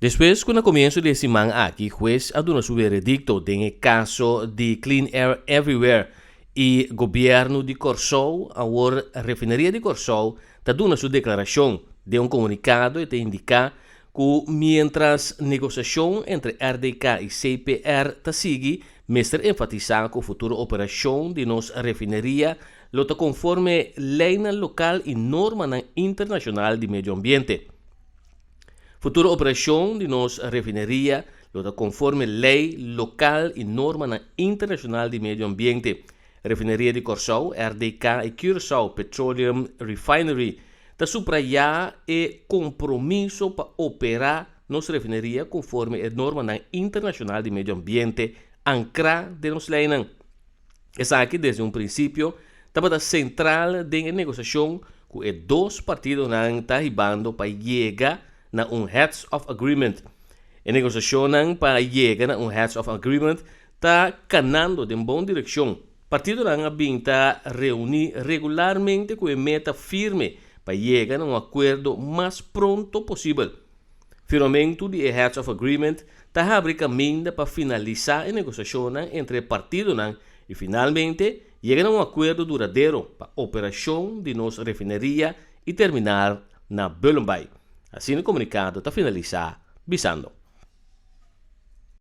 Despues ku na komienso di e siman aki hues a duna su veredikto den e kaso di Clean Air Everywhere i Gobièrnu di Kòrsou, awor Refineria di Kòrsou ta duna su deklarashon. Den un komunikado e ta indiká ku miéntras negosiashon entre RDK i CPR ta sigui, mester enfatisá ku futuro operashon di nos refineria lo ta konforme leinan lokal i normanan internashonal di medio ambiente. Futuro operashon di nos refineria lo ta konforme lei lokal i normanan internashonal di medio ambiente. Refineria di Kòrsou, RDK, i Curaçao Petroleum Refinery ta suprayá e kompromiso pa operá nos refineria konforme e normanan internashonal di medio ambiente ankrá den nos leinan. Esaki desde un prinsipio tabata sentral den e negosiashon ku e dos partidonan ta hibando pa yega na un Heads of Agreement. E negosiashonnan pa yega na un Heads of Agreement ta kanando den bon direkshon. Partidonan a bin ta reuní regularmente ku e meta firme pa yega na un akuerdo mas pronto posibel. Firmamentu di e Heads of Agreement ta habri kaminda pa finalisá e negosiashonnan entre e partidonan i finalmente yega na un akuerdo duradero pa operashon di nos refineria i terminal na Bullenbaai. Asina e komunikado ta finalisá bisando.